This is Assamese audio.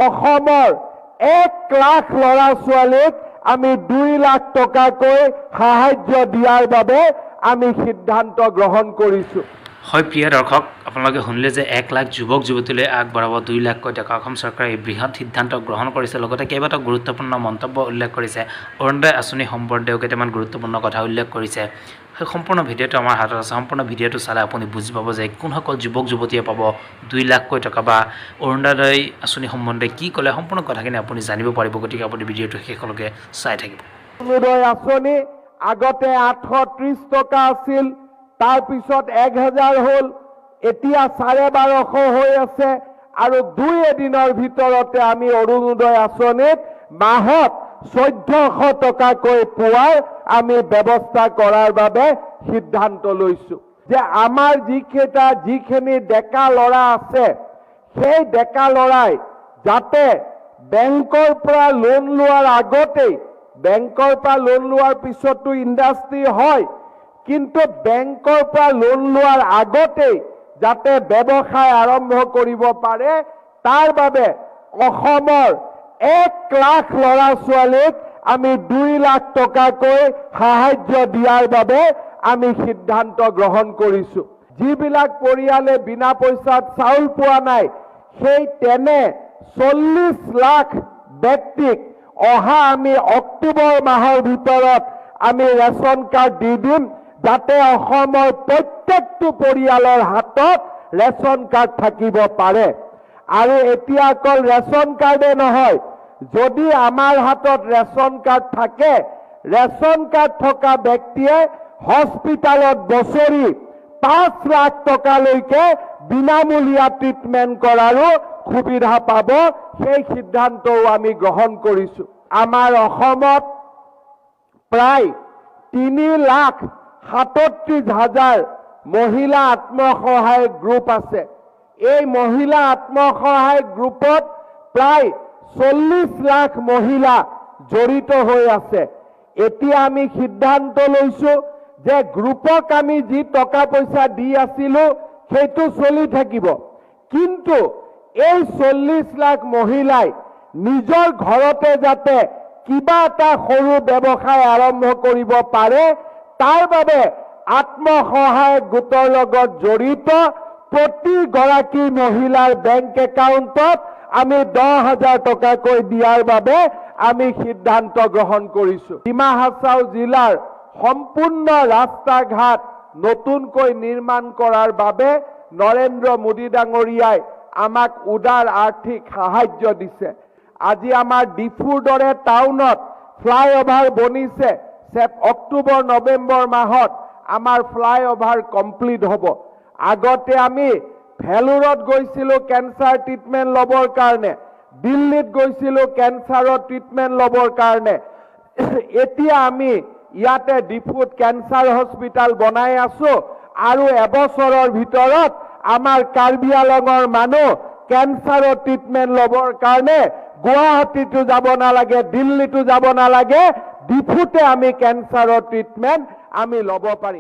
অসমৰ 1 লাখ ল'ৰা ছোৱালীক আমি 2 লাখ টকাকৈ সাহায্য দিয়াৰ বাবে আমি সিদ্ধান্ত গ্ৰহণ কৰিছোঁ। হয়, প্ৰিয় দৰ্শক, আপোনালোকে শুনিলে যে 1 লাখ যুৱক যুৱতীলৈ আগবঢ়াব 2 লাখকৈ টকা। অসম চৰকাৰে এই বৃহৎ সিদ্ধান্ত গ্ৰহণ কৰিছে। লগতে কেইবাটাও গুৰুত্বপূৰ্ণ মন্তব্য উল্লেখ কৰিছে। অৰুণোদয় আঁচনি সম্বন্ধেও কেইটামান গুৰুত্বপূৰ্ণ কথা উল্লেখ কৰিছে। সেই সম্পূৰ্ণ ভিডিঅ'টো আমাৰ হাতত আছে। সম্পূৰ্ণ ভিডিঅ'টো চালে আপুনি বুজি পাব যে কোনসকল যুৱক যুৱতীয়ে পাব 2 লাখকৈ টকা বা অৰুণোদয় আঁচনি সম্বন্ধে কি ক'লে, সম্পূৰ্ণ কথাখিনি আপুনি জানিব পাৰিব। গতিকে আপুনি ভিডিঅ'টো শেষলৈকে চাই থাকিব। অৰুণোদয় আঁচনি আগতে 830 টকা আছিল, তাৰপিছত 1000 হ'ল, এতিয়া 1250 হৈ আছে আৰু দুই এদিনৰ ভিতৰতে আমি অৰুণোদয় আঁচনিত মাহত 1400 টকাকৈ পোৱাৰ আমি ব্যৱস্থা কৰাৰ বাবে সিদ্ধান্ত লৈছো যে আমাৰ যিখিনি ডেকা ল'ৰা আছে, সেই ডেকা ল'ৰাই যাতে বেংকৰ পৰা লোন লোৱাৰ আগতেই, বেংকৰ পৰা লোন লোৱাৰ পিছতো ইণ্ডাষ্ট্ৰি হয়, কিন্তু বেংকৰ পৰা লোন লোৱাৰ আগতেই যাতে ব্যৱসায় আৰম্ভ কৰিব পাৰে, তাৰ বাবে অসমৰ 1 লাখ ল'ৰা ছোৱালীক আমি 2 লাখ টকাকৈ সাহায্য দিয়াৰ বাবে আমি সিদ্ধান্ত গ্ৰহণ কৰিছো। যিবিলাক পৰিয়ালে বিনা পইচাত চাউল পোৱা নাই, সেই তেনে 40 লাখ ব্যক্তিক অহা আমি অক্টোবৰ মাহৰ ভিতৰত আমি ৰেচন কাৰ্ড দি দিম, যাতে অসমৰ প্ৰত্যেকটো পৰিয়ালৰ হাতত ৰেচন কাৰ্ড থাকিব পাৰে। আৰু এতিয়া অকল ৰেচন কাৰ্ডে নহয়, যদি আমাৰ হাতত ৰেচন কাৰ্ড থাকে, ৰেচন কাৰ্ড থকা ব্যক্তিয়ে হস্পিটালত বছৰি 5 লাখ টকালৈকে বিনামূলীয়া ট্ৰিটমেণ্ট কৰাৰো সুবিধা পাব। সেই সিদ্ধান্তও আমি গ্ৰহণ কৰিছো। আমাৰ অসমত প্ৰায় 3,37,000 মহিলা আত্মসহায়ক গ্ৰুপ আছে। এই মহিলা আত্মসহায়ক গ্ৰুপত প্ৰায় 40 লাখ মহিলা জড়িত হৈ আছে। এতিয়া আমি সিদ্ধান্ত লৈছো যে গ্ৰুপক আমি যি টকা পইচা দি আছিলো, সেইটো চলি থাকিব, কিন্তু এই 40 লাখ মহিলাই নিজৰ ঘৰতে যাতে কিবা এটা সৰু ব্যৱসায় আৰম্ভ কৰিব পাৰে, তাৰ বাবে আত্মসহায়ক গোটৰ লগত জড়িত প্ৰতিগৰাকী মহিলাৰ বেংক একাউণ্টত আমি 10,000 টকাকৈ দিয়াৰ বাবে আমি সিদ্ধান্ত গ্ৰহণ কৰিছো। ডিমা হাছাও জিলাৰ সম্পূৰ্ণ ৰাস্তা ঘাট নতুনকৈ নিৰ্মাণ কৰাৰ বাবে নৰেন্দ্ৰ মোদী ডাঙৰীয়াই আমাক উদাৰ আৰ্থিক সাহায্য দিছে। আজি আমাৰ ডিফুৰ দৰে টাউনত ফ্লাইঅভাৰ বনিছে। অক্টোবৰ নৱেম্বৰ মাহত আমাৰ ফ্লাইঅভাৰ কমপ্লিট হ'ব। আগতে আমি ভেলোৰত গৈছিলোঁ কেঞ্চাৰ ট্ৰিটমেণ্ট ল'বৰ কাৰণে, দিল্লীত গৈছিলোঁ কেঞ্চাৰৰ ট্ৰিটমেণ্ট ল'বৰ কাৰণে। এতিয়া আমি ইয়াতে ডিফুত কেঞ্চাৰ হস্পিটেল বনাই আছো আৰু এবছৰৰ ভিতৰত আমাৰ কাৰ্বি আলঙৰ মানুহ কেঞ্চাৰৰ ট্ৰিটমেণ্ট ল'বৰ কাৰণে গুৱাহাটীতো যাব নালাগে, দিল্লীতো যাব নালাগে, ডিফুতে আমি কেঞ্চাৰৰ ট্ৰিটমেণ্ট আমি ল'ব পাৰিম।